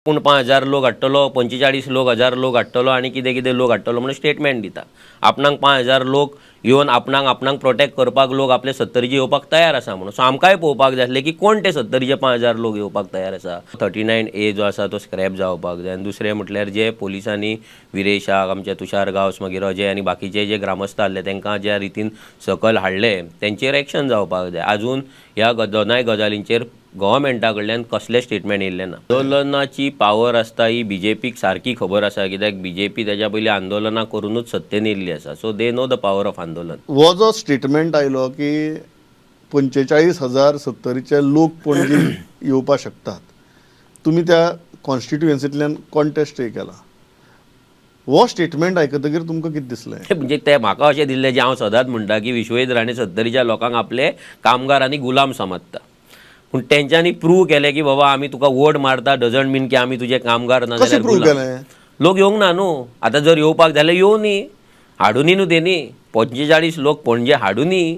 आपूण 5,000 लोक हाडटलो, 45 लोक हजार लोक हाडटलो आनी कितें कितें लोक हाडटलो म्हणून स्टेटमेंट दिता. आपणाक 5,000 लोक येवन आपणाक आपणाक प्रोटेक्ट करपाक लोक आपले सत्तरीचे येवपाक तयार आसा म्हणून. सो आमकांय पळोवपाक जाय आसलें की कोण ते सत्तरीचे 5,000 लोक येवपाक तयार आसा. 39A जो आसा तो स्क्रॅप जावपाक जाय. आनी दुसरें म्हटल्यार जे पोलिसांनी विरेशाक, आमचे तुषार गांवस, मागीर अजय आनी बाकीचे जे ग्रामस्थ आहले तांकां ज्या रितीन सकयल हाडले तेंचेर एक्शन जावपाक जाय. आजून ह्या दोनाय गजालींचेर गव्हर्मेंटा कडल्यान कसलें स्टेटमेंट येयल्लें ना. आंदोलनाची पावर आसता ही बीजेपीक सारकी खबर आसा, कित्याक बीजेपी तेज्या पयलीं आंदोलनां करुनूच सत्तेन येयल्ली आसा. So they know the power of आंदोलन. हो जो स्टेटमेंट आयलो की 45,000 सत्तरीचे लोक पणजे येवपाक शकतात, तुमी त्या कॉन्स्टिट्युएन्सींतल्यान कॉन्टेस्टय केला, हो स्टेटमेंट आयकतकीर तुमकां कितें दिसलें? म्हणजे ते म्हाका अशें दिसलें जें हांव सदांच म्हणटा की विश्वजीत राणे सत्तरीच्या लोकांक आपले कामगार आनी गुलाम समजता, पूण तेंच्यांनी प्रूव केलें की बाबा आमी तुका वोट मारता डजंट मीन की आमी तुजे कामगार ना कशें जाल्यार प्रूव गुलाम. केलें? लोक येवंक ना न्हू. आतां जर येवपाक जाल्यार येवनी, हाडुनी न्हू तेणी 45 लोक पणजे हाडुनी,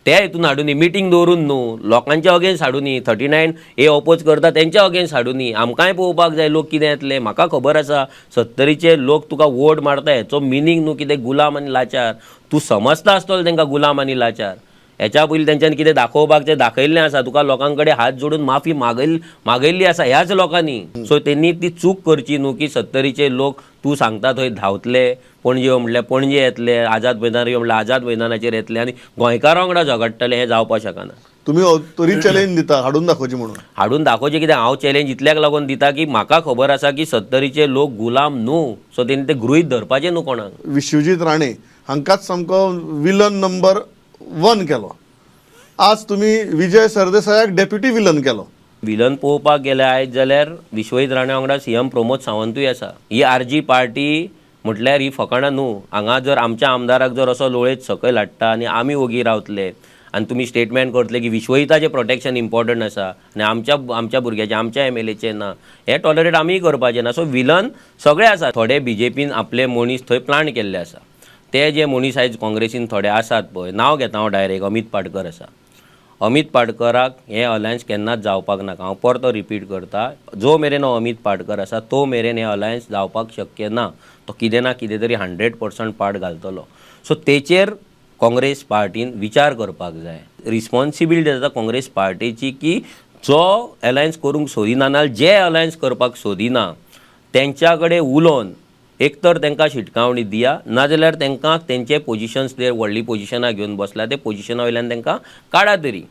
ते हितून हाडुनी, मिटींग दवरून न्हू, लोकांच्या अगेन्स्ट हाडुनी, 39A oppose करता तेंच्या अगेन्स्ट हाडुनी. आमकांय पळोवपाक जाय लोक कितें येतले. म्हाका खबर आसा सत्तरीचे लोक तुका वोट मारता हेचो मिनींग न्हू कितें गुलाम आनी लाचार. तूं समजता आसतलो तेंकां गुलाम आनी लाचार. हेच्या पयलीं तेंच्यांनी कितें दाखोवपाक तें दाखयल्लें आसा. तुका लोकां कडेन हात जोडून माफी मागयल्ली आसा ह्याच लोकांनी. सो तेंनी ती चूक करची न्हू की सत्तरीचे लोक तूं सांगता थंय धांवतले, पणजे यो म्हणल्यार पणजे येतले, आझाद मैदानार यो म्हणल्यार आझाद मैदानाचेर येतले आनी गोंयकारां वांगडा झगडटले, हें जावपाक शकना. तुमी तरी चॅलेंज दिता हाडून दाखोवची म्हणून. हाडून दाखोवचें कित्याक? हांव चॅलेंज इतल्याक लागून दिता की म्हाका खबर आसा की सत्तरीचे लोक गुलाम न्हू. सो तेणी ते गृहीत धरपाचें न्हू कोणाक. विश्वजीत राणे हांकांच सामको विलन नंबर 1 केलो, आज तुमी विजय सरदेसायाक डेप्युटी विलन केलो. विलन पळोवपाक गेले आयज जाल्यार विश्वजीत राणे वांगडा सीएम प्रमोद सावंतूय आसा. ही आरजी पार्टी म्हटल्यार ही फकाणां न्हू. हांगा जर आमच्या आमदाराक जर असो लोळयत सकयल हाडटा आनी आमी ओगी रावतले आनी तुमी स्टेटमेंट करतले की विश्वजिताचें प्रोटेक्शन इम्पॉर्टंट आसा आनी आमच्या आमच्या भुरग्याचें, आमच्या एमएलएचें ना, हें टॉलरेट आमीय करपाचें ना. सो विलन सगळे आसा. थोडे बीजेपीन आपले मनीस थंय प्लांट केल्ले आसा. ते जे मनीस आयज काँग्रेसीन थोडे आसात पळय, नांव घेता हांव डायरेक्ट, अमीत पाडकर आसा. अमीत पाडकराक हें अलायन्स केन्नाच जावपाक नाका. हांव परतो रिपीट करता, जो मेरेन हो अमीत पाडकर आसा तो मेरेन हें अलायन्स जावपाक शक्य ना. तो कितें ना कितें तरी 100% पाड घालतलो. सो तेचेर काँग्रेस पार्टीन विचार करपाक जाय. रिस्पॉन्सिबिलिटी आसा काँग्रेस पार्टीची की जो अलायन्स करूंक सोदिना ना जे अलायन्स करपाक सोदिना तेंच्या कडेन उलोवन एक तर तांकां शिटकावणी दिया, नाजाल्यार तांकां तेंचे पोजिशन्स ते व्हडलीं पोजिशनां घेवन बसल्या ते पोजिशना वयल्यान तांकां काडा तरी.